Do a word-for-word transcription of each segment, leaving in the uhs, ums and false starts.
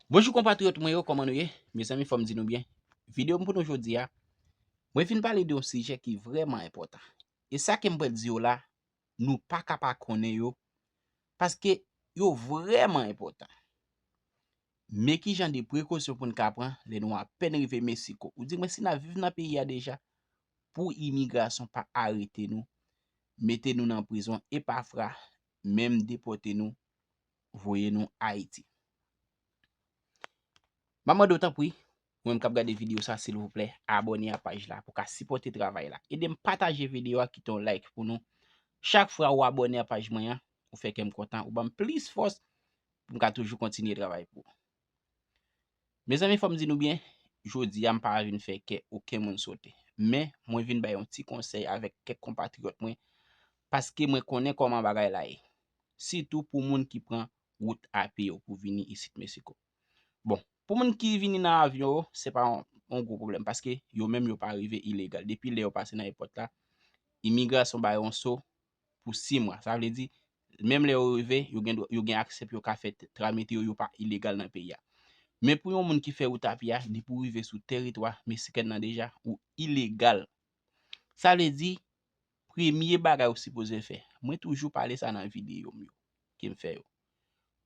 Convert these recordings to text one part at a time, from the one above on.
Bonjou konpatriyòt mwen yo, kòman nou ye? Mezanmi, fò m di nou byen. Videyo m pou nou jodi a, mwen vin pale de yon sijè ki vrèman enpòtan. E sa ke m pral di yo la, nou pa ka pa konnen yo, paske yo vrèman enpòtan. Men ki jan de prekosyon pou n ka pran lè nou apèn rive Meksiko? Ou di mwen si n ap viv nan peyi a deja, pou imigrasyon pa arete nou, mete nou nan prizon epafra, menm depòte nou, voye nou Ayiti. M ap mande w tanpri, ou menm k ap gade videyo sa, silvouplè, abòne a paj la pou ka sipòte travay la. Ede m pataje videyo a, kite yon like pou nou. Chak fwa ou abòne a paj mwen an, ou fè kè m kontan, ou ban m plis fòs pou m ka toujou kontinye travay pou ou. Mezanmi, fò m di nou byen, jodi a m pa vin fè kè okenn moun sote. Men, mwen vin bay yon ti konsèy avèk kèk konpatriyòt mwen, paske mwen konnen kòman bagay la ye. Sitou pou moun ki pran wout a pye yo pou vini isit Meksiko. Bon, pou moun ki vini nan avyon yo, se pa yon, yon gwo pwoblèm, paske yo menm yo pa rive ilegal. Depi lè yo pase nan epòt la, imigrasyon ba yo yon so pou sis mwa. Sa vle di, menm lè yo rive, yo gen, yo gen aksè pou yo ka fè t-, tramite yo, yo pa ilegal nan peyi a. Men pou yon moun ki fè wout a pye a, depi w rive sou teritwa meksiken nan deja, ou ilegal. Sa vle di, premye bagay ou sipoze fè, mwen toujou pale sa nan videyo m yo, ke m fè yo.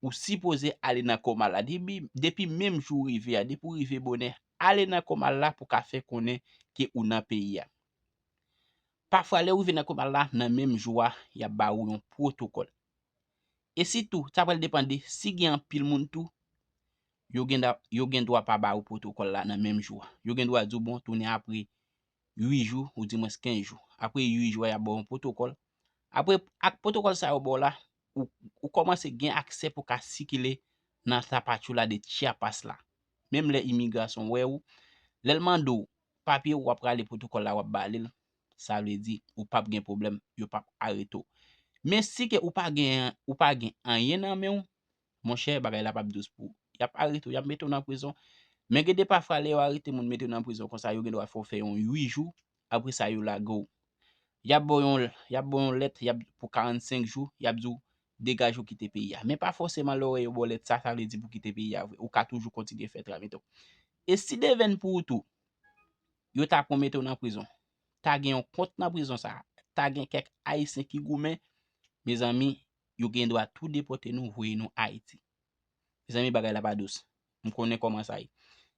Ou sipoze ale nan kòmal la. Depi, depi menm jou ou rive a, depi w rive bonè, ale nan kòmal la pou ka fè konnen ke ou nan peyi a. Pafwa, lè w rive nan kòmal la, nan menm jou a, y ap ba ou yon pwotokòl. E sitou, sa pral depann de si gen anpil moun tou, yo gen da-, yo gen dwa pa ba ou pwotokòl la nan menm jou a. Yo gen dwa di w, bon, tounen apre uit jou, ou di mwens kenz jou. Apre uit jou a, y ap ba w yon pwotokòl. Apre, ak pwotokòl sa yo ba w la, ou, ou kòmanse gen aksè pou ka sikile nan Tapachula de Chiapas la. Menm lè imigrasyon wè ou, lè l mande w papye ou, w ap rale pwotokòl la, w ap ba li l. Sa vle di, ou p ap gen pwoblèm, yo p ap arete w. Men si ke ou pa gen, ou pa gen anyen nan men w, monchè, bagay la p ap dous pou ou. Y ap arete w, y ap mete w nan prizon. Men gen de pafwa, lè yo arete moun, mete w nan prizon konsa, yo gen dwa fè w fè yon uit jou, apre sa, yo lage w. Y ap ba w yon, y ap ba w yon lèt, y ap, pou karannsenk jou, y ap di w, degaje w kite peyi a. Men pa fòseman lè w wè yo ba w lèt sa, sa vle di pou kite peyi a vre. Ou ka toujou kontinye fè tramite w. E si devèn pou ou tou, yo ta pran mete w nan prizon, ta gen yon kont nan prizon sa, ta gen kèk Ayisyen ki goumen, mezanmi, yo gen dwa tou depòte nou, voye nou Ayiti. Mezanmi, bagay la pa dous. M konnen kòman sa ye.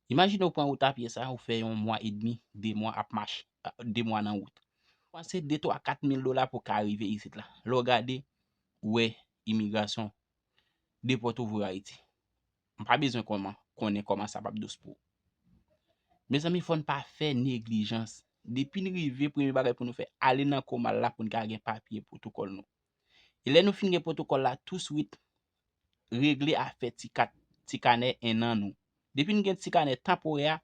Imajine w pran wout a pye sa, ou fè yon mwa edmi, de mwa ap mache, a, de mwa nan wout. Panse de, twa, kat mil dola pou ka rive isit la. Lè w gade, ou wè imigrasyon depòte w voye Ayiti. M pa bezwen kòman, konnen kòman sa p ap dous pou ou. Mezanmi, fò n pa fè neglijans. Depi n rive, premye bagay pou nou fè, ale nan kòmal la pou n ka gen papye pwotokòl nou. E lè nou fin gen pwotokòl la, touswit, regle afè ti kat, ti kanè enn an nou. Depi n gen ti kanè tanporè a,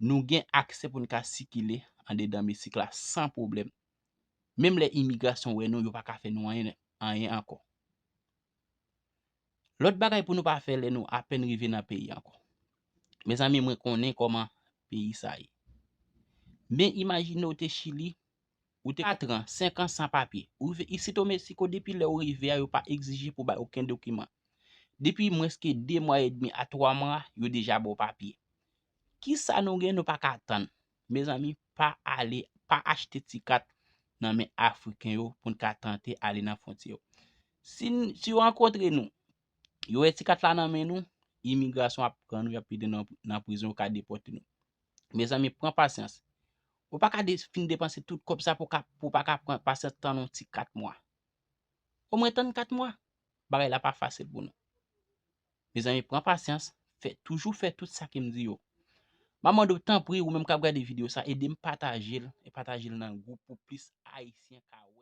nou gen aksè pou n ka sikile andedan Meksik la san pwoblèm. Menm lè imigrasyon wè nou, yo pa ka fè nou anyen, anyen ankò. Lòt bagay pou nou pa fè lè nou apèn rive nan peyi ankò. Mezanmi, mwen konnen kòman peyi sa ye. Men imajine w te Chili, ou te katran, senkan san papye. Ou rive isit o Meksiko, depi lè ou rive a, yo pa egzije pou bay okenn dokiman. Depi mwens ke de mwa edmi a twa mwa, yo deja ba w papye. Kisa nou gen, nou pa ka tann? Mezanmi, pa ale, pa achte ti kat nan men Afriken yo pou n ka tante ale nan fwontyè yo. Si n, si yo rankontre nou, yo wè ti kat la nan men nou, imigrasyon ap pran nou, y ap mete nou nan, nan prizon, yo ka depòte nou. Mezanmi, pran pasyans. Ou pa ka de-, fin depanse tout kòb sa pou ka, pou pa ka pran pasyans tann yon ti kat mwa. Omwen tann kat mwa. Bagay la pa fasil pou nou. Mezanmi, pran pasyans, fè, toujou fè tout sa ke m di yo. M ap mande w, tanpri, ou menm k ap gade videyo sa, ede m pataje l, e pataje l nan gwoup pou plis Ayisyen ka wè.